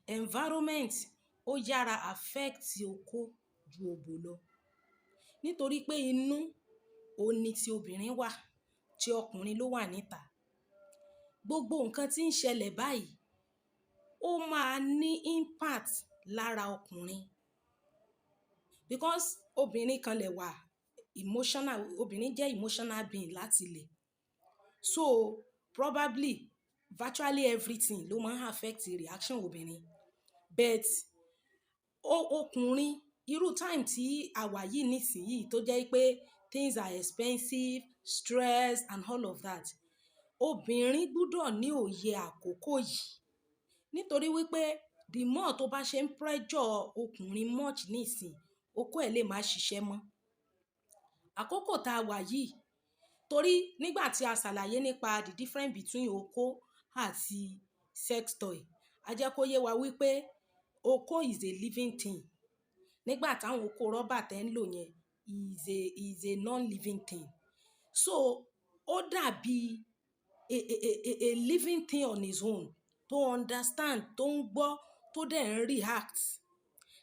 Environment ó yára affect okó ju òbò lọ. Nítorí pé inú òun ni ti obìnrin wà, tí ọkùnrin ló wà níta. Gbogbo nǹkan tí ń ṣẹlẹ̀ báyìí, ó máa ní impact lára ọkùnrin. Because obìnrin kan lè wà emotional, obìnrin jẹ́ emotional being láti ilẹ̀. So probably virtually everything ló máa ń affect reaction obìnrin. But ọkùnrin, irú time tí a wà yìí nísìnyí tó jẹ́ pé things are expensive, stress and all of that. Obìnrin gbọdọ̀ ní òye àkókò yìí. Nítorí wípé the more tó bá ṣe ń pressure ọkùnrin much nísìnyí, okó ẹ̀ lè máa ṣiṣẹ́ mọ́. Àkókò tá a wà yìí, torí nígbà tí a ṣàlàyé nípa the difference between okó àti sex toy, a jẹ́ kó yé wa wípé okó is a living thing. Nígbà táwọn okó rọ́bà tẹ́ ń lò yẹn is a non-living thing. So ó dàbí a living thing on its own tó understand, tó ń gbọ́, tó dẹ̀ ń react.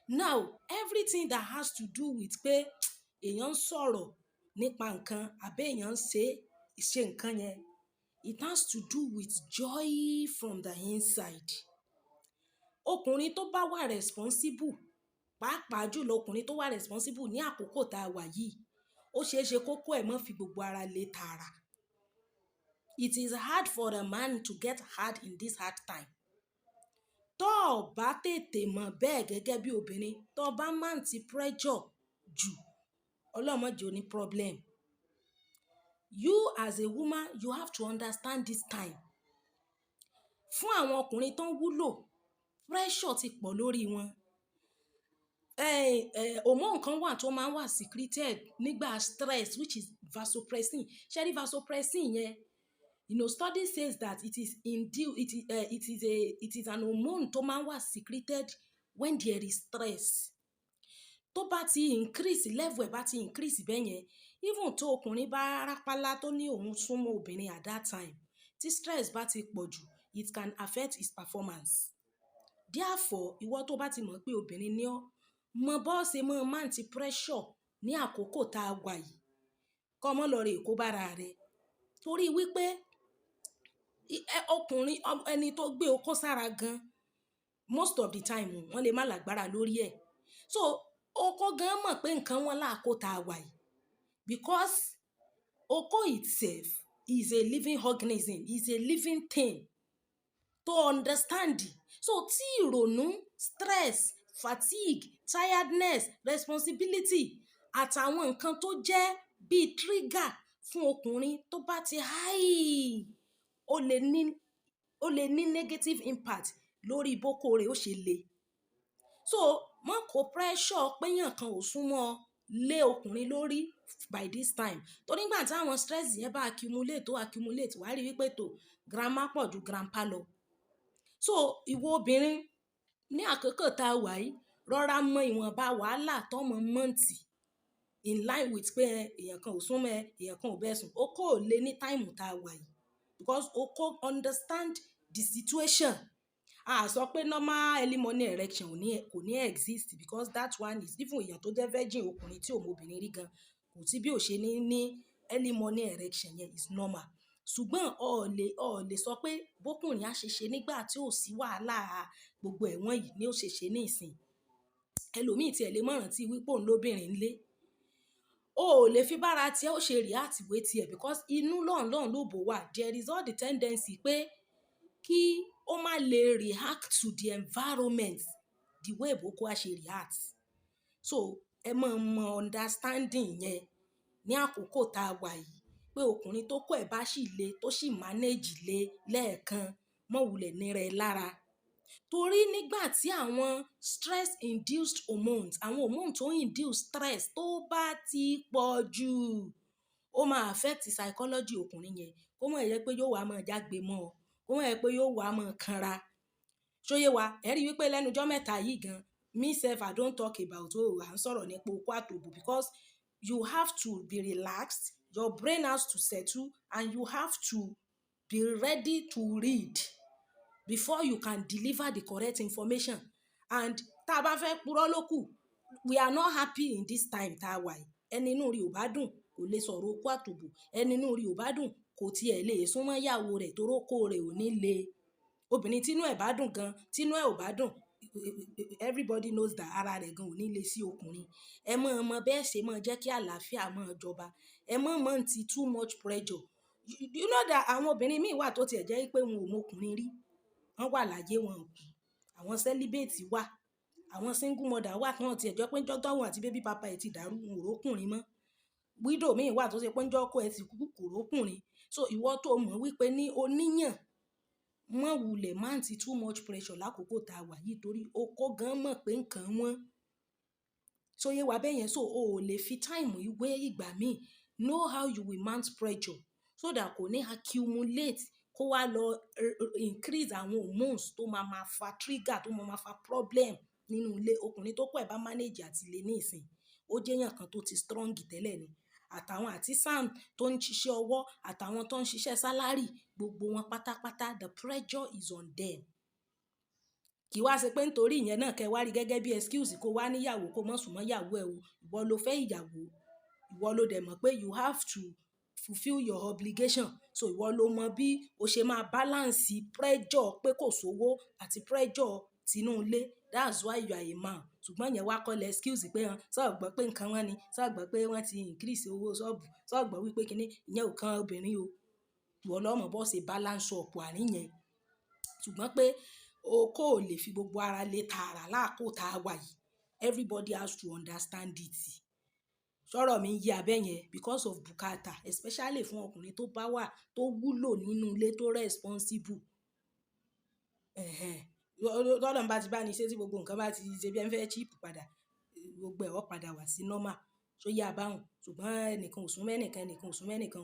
Now everything that has to do with pé èèyàn ń sọ̀rọ̀ nípa nǹkan àbí èèyàn ń ṣe nǹkan yẹn, it has to do with joy from the inside. Ọkùnrin tó bá wà responsible, pàápàá jùlọ ọkùnrin tó wà responsible ní àkókò tá a wà yìí, ó ṣe é ṣe kó kó ẹ̀ mọ́ fi gbogbo ara lé tààrà. It is hard for a man to get hard in this hard time. Tó ò bá tètè mọ̀ bẹ́ẹ̀ gẹ́gẹ́ bí obìnrin, tó bá mount pressure jù, Ọlọ́run má jẹ́ ó ní problem. You as a woman, you have to understand this time. Fún àwọn ọkùnrin tó ń wúlò, pressure ti pọ̀ lórí wọn. Hormone kan wà tó máa ń wà secreted nígbà stress, which is vasopressin. Ṣé rí vasopressin yẹn? Study says that it is induced, it is an hormone tó máa ń wà secreted when there is stress. Tó bá ti increase, level ẹ̀ bá ti increase bẹ́yẹn, even tó ọkùnrin bá rápálá tó ní òun súnmọ́ obìnrin at that time, tí stress bá ti pọ̀ jù, it can affect his performance. Therefore, ìwọ tó bá ti mọ̀ pé obìnrin ni ọ́, mọ bó ṣe mọ mount pressure ní àkókò tá a wà yìí, kó má lọ rè kó bá ara rẹ. Torí wípé ọkùnrin, ẹni tó gbé okó sára gan, most of the time wọ́n lè má lágbára lórí ẹ̀. So okó gan mọ̀ pé nǹkan wọ́n láàkó tá a wà yìí, because okó itself is a living organism, is a living thing to understand. So tí ìrònú, stress, fatigue, tiredness, responsibility àtàwọn nǹkan tó jẹ́ bí trigger fún ọkùnrin tó bá ti high, ó lè ní negative impact lórí bókó rẹ̀ ó ṣe le. So má kó pressure pé èèyàn kan ò súnmọ́ lé ọkùnrin lórí by this time. Torí nígbà tí àwọn stress yẹn bá accumulate, tó accumulate, wà á rí wípé tó grandma pọ̀ ju grandpa lọ. So ìwọ obìnrin ní àkókò tá a wà yìí, rọra mọ ìwọ̀nba wàhálà tó mọ mount in line with pé èèyàn kan ò súnmọ́ ẹ, èèyàn kan ò bá ẹ sùn. Okó ò lè ní time tá a wà yìí because okó understand the situation. A sọ pé normal early morning erection kò ní exist, because that one is even èèyàn tó jẹ́ virgin, ọkùnrin tí ò mọ obìnrin rí gan, kò sí bí ó ṣe ní early morning erection yẹn is normal. Ṣùgbọ́n ọ lè sọ pé bókùnrin á ṣe nígbà tí ò sí wàhálà gbogbo ẹ̀wọ̀n yìí ni ó ṣe ní ìsìn. Ẹlòmíì tí ẹ lè mọ̀ rántí wípé òun lóbìnrin ńlé. O ò lè fi bára tí ẹ ó ṣe react wé tí ẹ because inú lọ́hùn lọ́hùn ló bò wà. There is all the tendency pé kí ó má lè react to the environment the way bókó á ṣe react. So ẹ mọ̀ mọ̀ understanding yẹn ní àkókò tá a wà yìí pé ọkùnrin tó kó ẹ̀ bá sì le tó sì manage le lẹ́ẹ̀kan, mọ́ wulẹ̀ ní rẹ̀ lára. Torí nígbà tí àwọn stress induced hormones, àwọn hormone tó induce stress tó bá ti pọ̀ jù, ó máa affect psychology ọkùnrin yẹn. Kó mọ̀ jẹ́ pé yóò wá máa jágbe mọ́ ọ, kó mọ̀ jẹ́ pé yóò wá máa kanra. Ṣó yé wa? Ẹ rí i wípé lẹ́nu ijọ́ mẹ́ta yìí gan, me sef, I don't talk about, oh, à ń sọ̀rọ̀ nípa okó àtòbò, because you have to be relaxed, your brain has to settle and you have to be ready to read. before you can deliver the correct information. And tá a bá fẹ́ purọ́ ló kù, we are not happy in this time tá a wà yìí. Ẹni inú rẹ̀ ò bá dùn kò lè sọ̀rọ̀ okó àtòbò. Ẹni inú rẹ̀ ò bá dùn kò tiẹ̀ lè súnmọ́ ìyàwó rẹ̀ torí okó rẹ̀ ò ní le. Obìnrin tínú ẹ̀ bá dùn gan, tínú ẹ̀ ò bá dùn, everybody knows that ara rẹ̀ gan ò ní le sí ọkùnrin. Ẹ mọ̀ mọ̀ bẹ́ẹ̀ ṣe máa jẹ́ kí àlàáfíà máa jọba. Ẹ má mọ̀ tí too much pressure. You know that àwọn obìnrin míì wà tó tiẹ̀ jẹ́ pé wọn ò mọ ọkùnrin rí. Wọ́n wà láyé, wọn ò kú. Àwọn celibate wà. Àwọn single mother wà tí wọ́n ti ẹ̀ jọ pé ńjọ́ tóun àti baby papa ẹ̀ ti dàrú, wọn ò rókùnrin mọ́. Widow míì wà tó ṣe pé ńjọ́ ọkọ ẹ̀ ti kú, kò rókùnrin. So ìwọ tó mọ̀ wípé ní o níyàn, má wulẹ̀ mount too much pressure lákòókò tá a wà yìí torí okó gan mọ̀ pé nǹkan wọ́n. So yé wa bẹ́yẹn, so o ò lè fi time yìí wé ìgbà míì. Know how you will mount pressure so that kò ní accumulate kó wá lọ increase àwọn hormones tó máa ma fa trigger, tó máa ma fa problem nínú ilé. Ọkùnrin tó kó ẹ̀ bá manage àti lè ní ìsìn, ó jẹ́ èèyàn kan tó ti strong tẹ́lẹ̀ ni. Àtàwọn artisan tó ń ṣiṣẹ́ ọwọ́, àtàwọn tó ń ṣiṣẹ́ salary, gbogbo wọn pátápátá, the pressure is on them. Kì í wá ṣe pé nítorí ìyẹn náà kẹ́ wá rí gẹ́gẹ́ bí excuse kó wá níyàwó kó má sùn mọ́ ìyàwó ẹ o. Ìwọ ló fẹ́ ìyàwó, ìwọ ló dẹ̀ mọ̀ pé you have to fulfill your obligation. So ìwọ ló mọ bí o ṣe máa balance pressure pé kò sówó àti pressure tinú ilé. That's why you are a man. Ṣùgbọ́n ìyẹn wá kọ́ lẹ excuse pé hàn, ṣó gbọ́ pé nǹkan wọ́n ni, ṣó gbọ́ pé wọ́n ti increase owó ṣọ́ọ̀bù, ṣó gbọ́ wípé kíní, ìyẹn ò kan obìnrin o. Ìwọ ló mọ̀ bó ṣe balance up àárín yẹn. Ṣùgbọ́n pé okó ò lè fi gbogbo ara lé tààrà láàkó tá a wà yìí. Everybody has to understand it. Sọ̀rọ̀ mi ń yé abẹ́ yẹn because of bùkátà, especially fún ọkùnrin tó bá wà, tó wúlò nínú ilé, tó responsible. Ẹ̀hẹn. Tọ́lọ́run bá ti bá ní ṣe tí gbogbo nǹkan bá ti ṣe bí ẹ ń fẹ́ cheap padà, gbogbo ẹ̀ ó padà wá sí normal. Ṣó yé a bá hun? Ṣùgbọ́n ẹnìkan ò sún mọ́ ẹnìkan, ẹnìkan ò sún mọ́ ẹnìkan.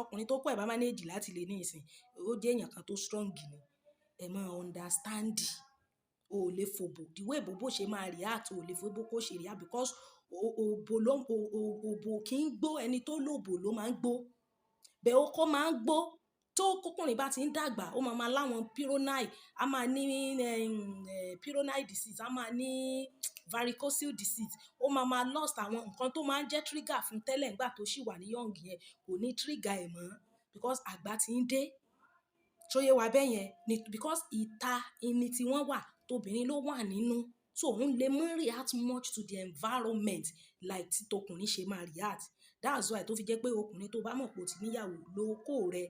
Ọkùnrin tó kó ẹ̀ bá manage láti lè ní ìsìn, ó jẹ́ èèyàn kan tó strong ni. Ẹ má understand. O ò lè fòbò. The way bòbó ṣe máa react, o ò lè fòbò kó ṣe react because òbò ló, òbò kì í gbó, ẹni tó lòbò ló máa ń gbó. Bẹ́ẹ̀ okó máa ń gbó. Tó kókùnrin bá ti ń dàgbà, ó máa ma láwọn Peyronie, a máa ní Peyronie disease, a máa ní varicocele disease. Ó máa ma lost àwọn nǹkan tó máa ń jẹ́ trigger fún tẹ́lẹ̀ nígbà tó sì wà ní young yẹn, kò ní trigger ẹ̀ mọ́ because àgbà tí ń dé. Ṣó yé wa bẹ́yẹn? Ni because ìta ẹni tí wọ́n wà, tóbìnrin ló wà nínú. So òun lè má react much to the environment like tí tọkùnrin ṣe máa react. That's why tó fi jẹ́ pé ọkùnrin tó bá mọ̀ pé ó ti níyàwó, lo okó rẹ̀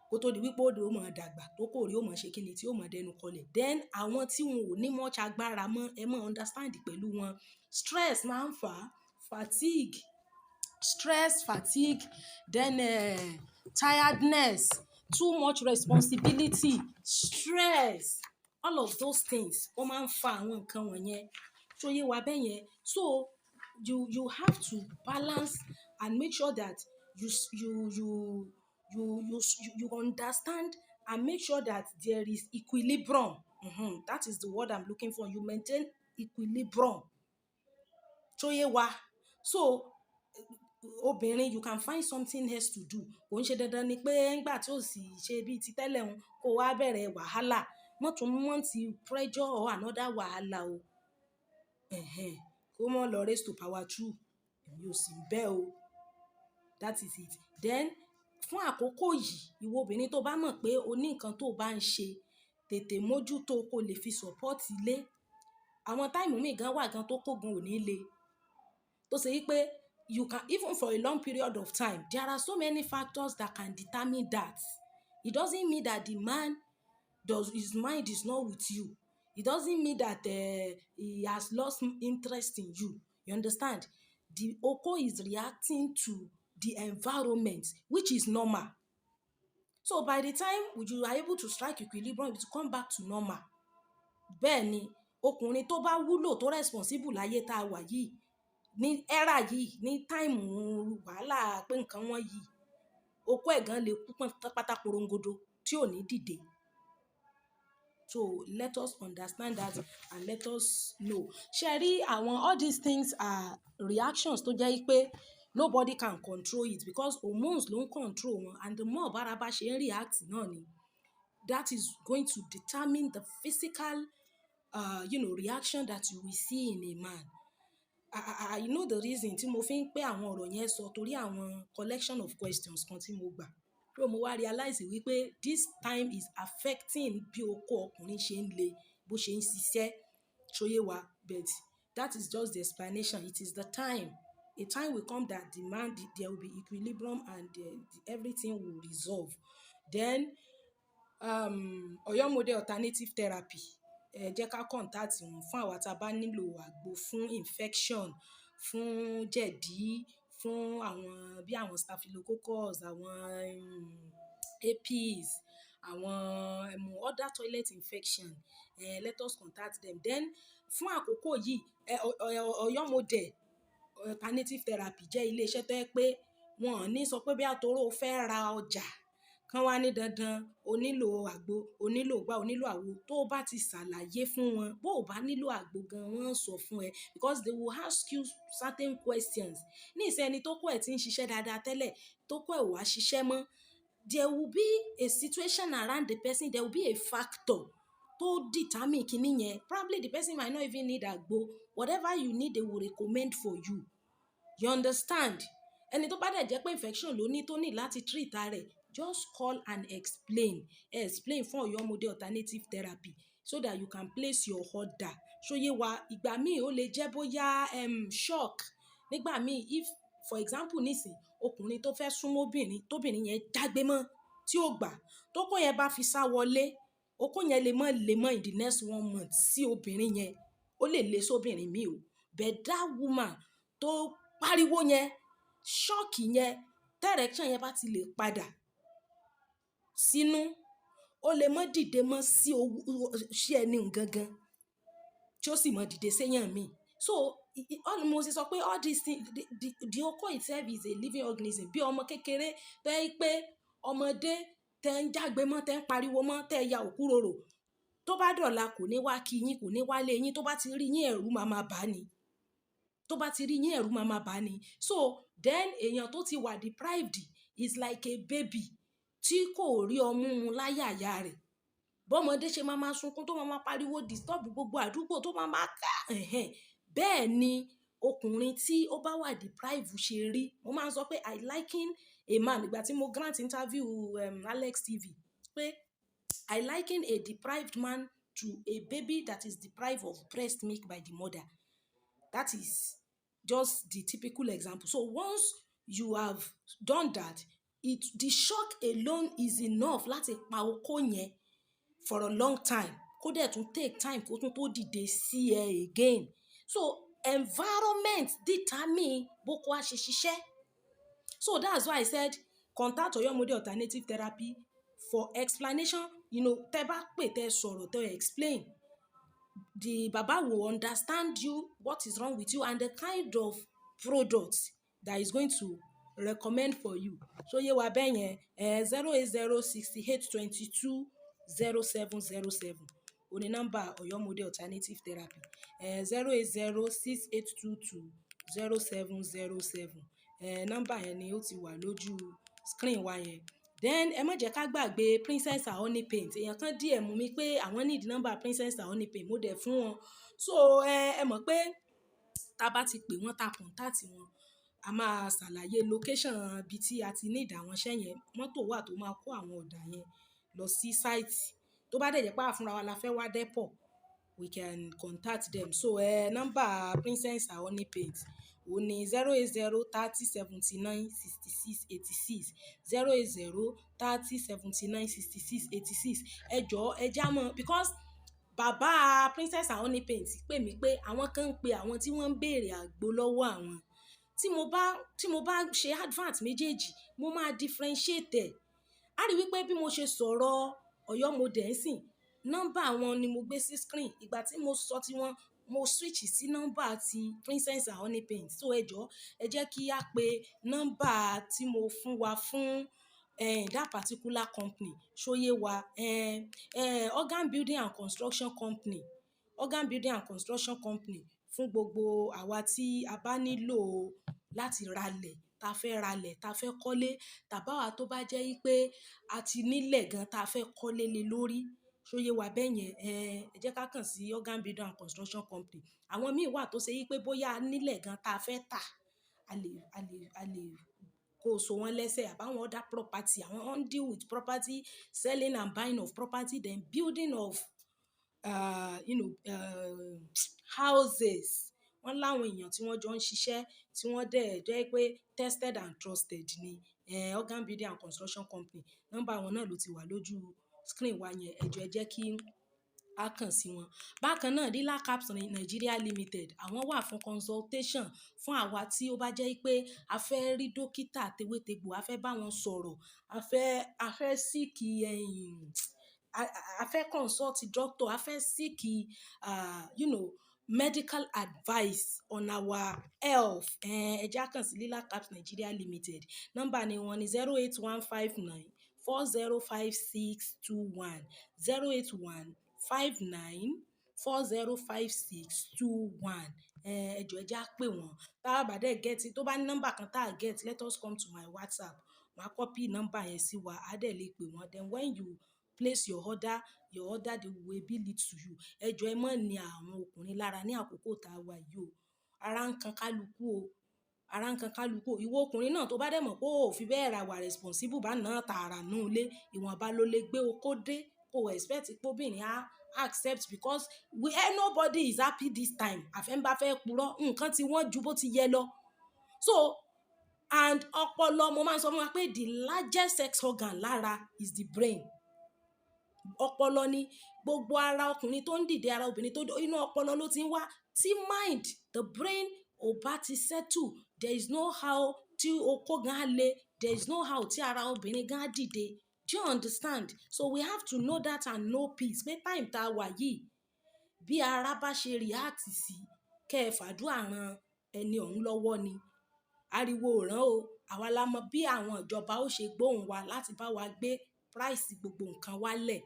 kó tó di wípé ó di ó máa dàgbà, tó kó rí ó máa ṣe kíni tí ó máa dẹnu kọlẹ̀. Then àwọn tí wọn ò ní much agbára mọ́, ẹ má understand pẹ̀lú wọn. Stress máa ń fà, fatigue, stress, fatigue, then tiredness, too much responsibility, stress, all of those things ó máa ń fa àwọn nǹkan wọ̀nyẹn. Ṣó yé wa bẹ́yẹn? So you have to balance and make sure that you understand and make sure that there is equilibrium. That is the word I'm looking for. You maintain equilibrium. Ṣó yé wa? So obìnrin, you can find something else to do. Kò ń ṣe dandan ni pé nígbà tí ó sì ṣe bí ti tẹ́lẹ̀ hun kó wá bẹ̀rẹ̀ wàhálà. Má tún mount pressure or another wàhálà o. Ẹ̀hẹn. Kó má lọ raise to power two. Èmi ò sì ń bẹ́ o. That is it. Then fún àkókò yìí, ìwọ obìnrin tó bá mọ̀ pé o ní nǹkan tó bá ń ṣe, tètè mójútó kó lè fi support ilé. Àwọn time mìí gan wà gan tó kó gan ò ní le. Tó ṣe wípé you can even for a long period of time, there are so many factors that can determine that. It doesn't mean that the man does his mind is not with you. It doesn't mean that he has lost interest in you. You understand? The oko is reacting to the environment, which is normal. So by the time you are able to strike equilibrium, it will come back to normal. Bẹ́ẹ̀ ni, ọkùnrin tó bá wúlò, tó responsible láyé tá a wà yìí, ní era yìí, ní time wàhálà pé nǹkan wọ́n yìí, okó ẹ̀ gan lè kú pátá porongodo tí ò ní dìde. So let us understand that and let us know. Ṣé ẹ rí àwọn all these things are reactions tó jẹ́ wípé nobody can control it because hormones ló ń control wọn, and the more bára bá ṣe ń react náà ni That is going to determine the physical reaction that you will see in a man. I know the reason tí mo fi ń pé àwọn ọ̀rọ̀ yẹn sọ torí àwọn collection of questions kan tí mo gbà. So mo wá realize wípé this time is affecting bí okó ọkùnrin ṣe ń le, bó ṣe ń ṣiṣẹ́. Ṣó yé wa? But that is just the explanation. It is the time. A time will come that the man, there will be equilibrium and everything will resolve. Then, Oyo Model Alternative Therapy, ẹ jẹ́ ká contact wọn fún àwa tí a bá nílò àgbo fún infection, fún jẹ̀dí, fún àwọn bí àwọn staphylococcus, àwọn herpes, àwọn other toilet infection. Let us contact them. Then fún àkókò yìí, Oyo Model Alternative Therapy jẹ́ ilé iṣẹ́ tó jẹ́ pé wọ́n ò ní sọ pé bí torí o fẹ́ ra ọjà kán wá ní dandan o nílò àgbo, o nílò ìgbá, o nílò àwo. Tó bá ti ṣàlàyé fún wọn, bó ò bá nílò àgbo gan, wọ́n ó sọ fún ẹ because they will ask you certain questions. Nísìnyí ẹni tó kó ẹ̀ tí ń ṣiṣẹ́ dáadáa tẹ́lẹ̀, tó kó ẹ̀ ò wá ṣiṣẹ́ mọ́, there will be a situation around the person, there will be a factor tó determine kíní yẹn. Probably the person might not even need àgbo. Whatever you need, they will recommend for you. You understand? Ẹni tó bá dẹ̀ jẹ́ pé infection ló ní tó need láti treat ara rẹ̀, just call and explain. Explain fún Oyo Model Alternative Therapy so that you can place your order. Ṣó yé wa? Ìgbà míì ó lè jẹ́ bóyá shock. Nígbà míì, if for example nísìnyí, ọkùnrin tó fẹ́ súnmọ́ obìnrin, tóbìnrin yẹn jágbe mọ́ tí ó gbà, tókó yẹn bá fi sá wọlé, okó yẹn lè mọ́ le mọ́ in the next one month sí obìnrin yẹn. Ó lè le sóbìnrin míì o. But that woman tó pariwo yẹn, shock yẹn, tí erection yẹn bá ti lè padà sínú, ó lè mọ́ dìde mọ́ sí sí ẹni gangan tí ó sì mọ́ dìde séyàn míì. So, all mo ṣe sọ pé all these things, the okó itself is a living organism. Bí ọmọ kékeré tó jẹ́ pé ọmọdé tẹ ń jágbe mọ́, tẹ ń pariwo mọ́, tẹ ya òkúròrò, tó bá dọ̀la kò ní wá kí yín, kò ní wá lé yín, tó bá ti rí yín ẹ̀rù máa ma bà ní. Tó bá ti rí yín ẹ̀rù máa ma bà ní. So then èèyàn tó ti wà deprived is like a baby tí kò rí ọmú mu láyà ìyá rẹ̀. Bọ́mọdé ṣe máa ma sunkún tó máa ma pariwo disturb gbogbo àdúgbò tó máa ma ká ẹ̀hẹn. Bẹ́ẹ̀ ni ọkùnrin tí ó bá wà deprived ṣe rí. Mo máa ń sọ pé I liken a man ìgbà tí mo grant interview Alex TV pé I liken a deprived man to a baby that is deprived of breast milk by the mother. That is just the typical example. So once you have done that, it the shock alone is enough láti pa okó yẹn for a long time, kó dẹ̀ tún take time kó tún tó dìde sí ẹ again. So environment determine bóko á ṣe ṣiṣẹ́. So that's why I said contact Oyomode Alternative Therapy for explanation. Tẹ́ bá pè tẹ́ sọ̀rọ̀ tẹ́ explain, the baba will understand you, what is wrong with you and the kind of product that is going to recommend for you. Ṣó yé wa bẹ́yẹn? 08068220707 òní nọ́mbà Oyomode Alternative Therapy. 08068220707. Nọ́mbà yẹn ni ó ti wà lójú screen wa yẹn. Then ẹ má jẹ́ ká gbàgbé Princess Honey Paint. Èèyàn kan DM mi pé àwọn need nọ́mbà Princess Honey Paint, mo dẹ̀ fún wọn. So ẹ mọ̀ pé tá bá ti pè wọ́n, tá contact wọn, a máa ṣàlàyé location ibi tí a ti need àwọn iṣẹ́ yẹn. Mọ́tò wà tó máa kó àwọn ọ̀dà yẹn lọ sí site. Tó bá dẹ̀ jẹ́ pé àwa fúnra wa la fẹ́ wá depot, we can contact them. So nọ́mbà Princess Honey Paint òun ní 08030796686, 08030796686. Ẹ jọ̀ọ́, ẹ já mọ̀ because bàbá Princess Honey Paint pè mí pé àwọn kan ń pe àwọn tí wọ́n ń bèèrè àgbo lọ́wọ́ àwọn. Tí mo bá ṣe advert méjèèjì, mo máa differentiate ẹ̀. A rí wípé bí mo ṣe sọ̀rọ̀ Oyomode ńsìn, nọ́mbà wọn ni mo gbé sí screen. Ìgbà tí mo sọ tí wọ́n, mo switch sí nọ́mbà ti Princess Honey Paint. So ẹ jọ̀ọ́, ẹ jẹ́ kí á pe nọ́mbà tí mo fún wa fún that particular company. Ṣó yé wa? Organ Building and Construction Company, Organ Building and Construction Company fún gbogbo àwa tí a bá nílò láti ra ilẹ̀ ta fẹ́ ralẹ̀, ta fẹ́ kọ́lé, tàbí àwa tó bá jẹ́ wípé a ti nílẹ̀ gan ta fẹ́ kọ́lé lé lórí. Ṣó yé wa bẹ́yẹn? Ẹ jẹ́ ká kàn sí Organ Building and Construction Company. Àwọn míì wà tó ṣe wípé bóyá a nílẹ̀ gan ta fẹ́ tà, a lè kó so wọ́n lẹ́sẹ̀ àbí àwọn other property. Àwọn wọ́n deal with property, selling and buying of property, then building of houses. Wọ́n láwọn èèyàn tí wọ́n jọ ń ṣiṣẹ́, tí wọ́n dẹ̀ jẹ́ pé tested and trusted ni. Organ Building and Construction Company. Nọ́mbà wọn náà ló ti wà lójú screen wa yẹn. Ẹ jọ̀ọ́, ẹ jẹ́ kí a kàn sí wọn. Bákan náà, Rila Caps Nigeria Limited, àwọn wà fún consultation fún àwa tí ó bá jẹ́ pé a fẹ́ rí dókítà tewétegbò, a fẹ́ bá wọn sọ̀rọ̀, a fẹ́ seek ẹ̀yìn, a fẹ́ consult doctor, a fẹ́ seek medical advice on our health. Ẹ jẹ́ á kàn sí Lila Caps Nigeria Limited. Nọ́mbà ni wọ́n ní 08159405621, 08159405621. Ẹ jọ̀ọ́, ẹ jẹ́ á pè wọ́n. Tá bá dẹ̀ get, tó bá ní nọ́mbà kan tá get, let us come to my WhatsApp. Màá copy nọ́mbà yẹn sí wa, a dẹ̀ lè pè wọ́n. Then when you place your order, they will bill it to you. Ẹ jọ̀ọ́, ẹ má ní àwọn ọkùnrin lára ní àkókò tá a wà yìí o. Ara ń kan kálukú o. Ara ń kan kálukú o. Ìwọ ọkùnrin náà tó bá dẹ̀ mọ̀ pé o ò fi bẹ́ẹ̀ ra wà responsible bá náà tààrà nínú ilé, ìwọ̀nba ló lè gbé okó dé. Kò expect pé obìnrin á accept because nobody is happy this time. Àfẹ́ ń bá fẹ́ purọ́, nǹkan tí wọ́n ju bó ti yẹ lọ. So, and ọpọlọ, mo máa ń sọ fún wa pé the largest sex organ lára is the brain. Ọpọlọ ni gbogbo ara ọkùnrin tó ń dìde, ara obìnrin tó inú ọpọlọ ló ti ń wá. Tí mind, the brain ò bá ti settle, there is no how tí okó gan á le, there is no how tí ara obìnrin gan á dìde. Do you understand? So we have to know that and know peace pé time tá a wà yìí, bí ara bá ṣe react sí, kẹ́ ẹ fàdúrà ran ẹni ọ̀hún lọ́wọ́ ni. Ariwo ò rán o. Àwa la mọ bí àwọn ìjọba ó ṣe gbóhùn wa láti bá wa gbé price gbogbo nǹkan wálẹ̀.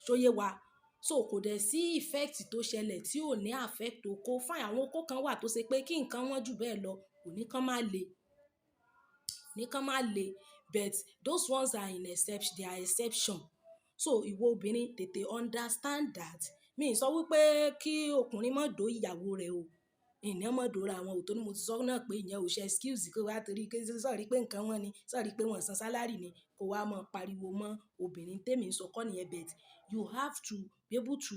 Ṣó yé wa? So kò dẹ̀ sí effect tó ṣẹlẹ̀ tí ò ní affect okó. Fine, àwọn okó kan wà tó ṣe pé kí nǹkan wọ́n jù bẹ́ẹ̀ lọ, kò ní kán má le. Ní kán má le, but those ones are in exception, they are exception. So ìwọ obìnrin, tètè understand that. Mi ò sọ wípé kí ọkùnrin má dó ìyàwó rẹ̀ o. Ìní má dóra wọn ò, torí mo ti sọ náà pé ìyẹn ò ṣe excuse kó wá torí pé sorry pé nǹkan wọ́n ni, sorry pé wọ́n san salary ni, kó wá máa pariwo mọ́ obìnrin. Tèmi ń sọ kọ́ nìyẹn, but you have to be able to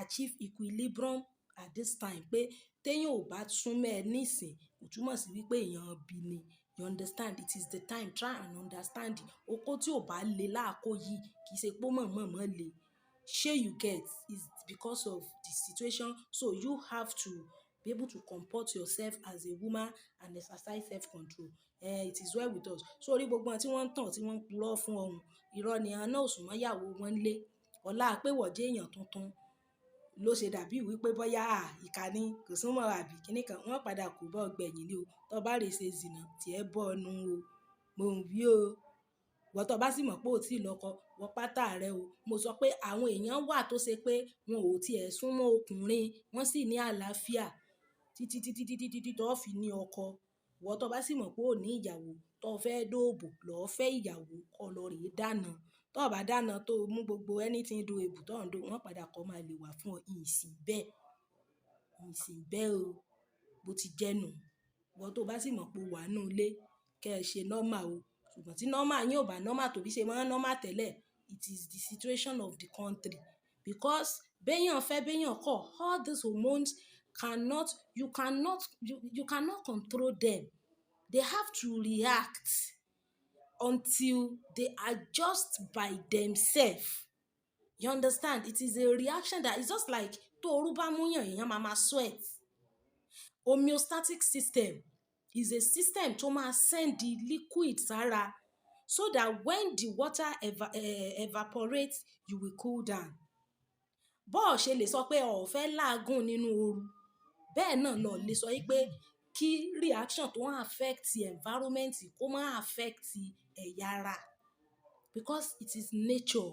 achieve equilibrium at this time pé téèyàn ò bá súnmọ́ ẹ níìsín, kò túmọ̀ sí wípé èèyàn bí ni. You understand? It is the time. Try and understand. Okó tí ò bá le láàkó yìí kì í ṣe pé ó mọ̀ mọ̀ mọ̀ le. Ṣé you get? It's because of the situation. So you have to be able to comport yourself as a woman and exercise self-control. It is well with us. So orí gbogbo àwọn tí wọ́n ń tàn, tí wọ́n ń purọ́ fún ọ̀hún, irọ́ ni. Àwọn náà ò sún mọ́ ìyàwó wọn lé. Ọlá pé ìwọ jẹ́ èèyàn tuntun ló ṣe dàbí wípé bóyá ìkà ni, kò sún mọ́ àbí kíní kan, wọ́n padà kó bọ́ gbẹ̀yìn ni o. Tó bá rè ṣe zìnà, tí ẹ bọ́ ọnu o. Mo ń wí o. Ìwọ tó bá sì mọ̀ pé o tí ì lọ́kọ, wọ pátá rẹ o. Mo sọ pé àwọn èèyàn wà tó ṣe pé wọn ò tí è sún mọ́ ọkùnrin, wọ́n sì ní àlàáfíà títí títí títí títí tó fi ní ọkọ. Ìwọ tó bá sì mọ̀ pé ò ní ìyàwó, tó fẹ́ dóòbò, lọ fẹ́ ìyàwó, kó lọ rè dáná. Tó bá dáná tó mú gbogbo anything doable tó ń do, wọ́n padà kọ́ máa lè wà fún ọ. Ìsìn bẹ́ẹ̀, ìsìn bẹ́ẹ̀ o. Bó ti jẹ́ nù. Ìwọ tó bá sì mọ̀ pé o wà nínú ilé, kí ẹ ṣe normal o. Ṣùgbọ́n tí normal yín ò bá normal tó bí ṣe máa ń normal tẹ́lẹ̀, it is the situation of the country. Because béèyàn fẹ́ béèyàn kọ̀, all these hormones cannot, you cannot, you cannot control them. They have to react until they adjust by themselves. You understand? It is a reaction that is just like tó orú bá mú yàn, èèyàn máa ma sweat. Homeostatic system is a system tó máa send the liquid sára so that when the water evaporates, you will cool down. Bó ṣe lè sọ pé o ò fẹ́ làágùn nínú ooru, bẹ́ẹ̀ náà lọ lè sọ wípé kí reaction tó ń affect environment kó má affect ẹ̀yà ara, because it is nature.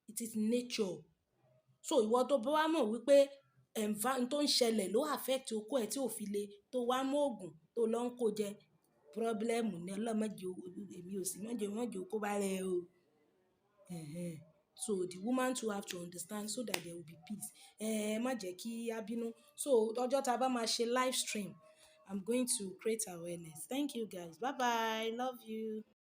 It is nature. So ìwọ tó bá wá mọ̀ wípé tó ń ṣẹlẹ̀ ló affect okó ẹ tí ò fi le, tó wá mú òògùn tó lọ ń kó jẹ, Problem ní Ọlọ́run má jẹ èmi ò sí, má jẹ ó kó bá rẹ o. Ẹ̀hẹn. So the woman too have to understand so that there will be peace. Ẹ má jẹ́ kí a bínú. So ọjọ́ tá bá máa ṣe live stream, I'm going to create awareness. Thank you, guys. Bye bye. Love you.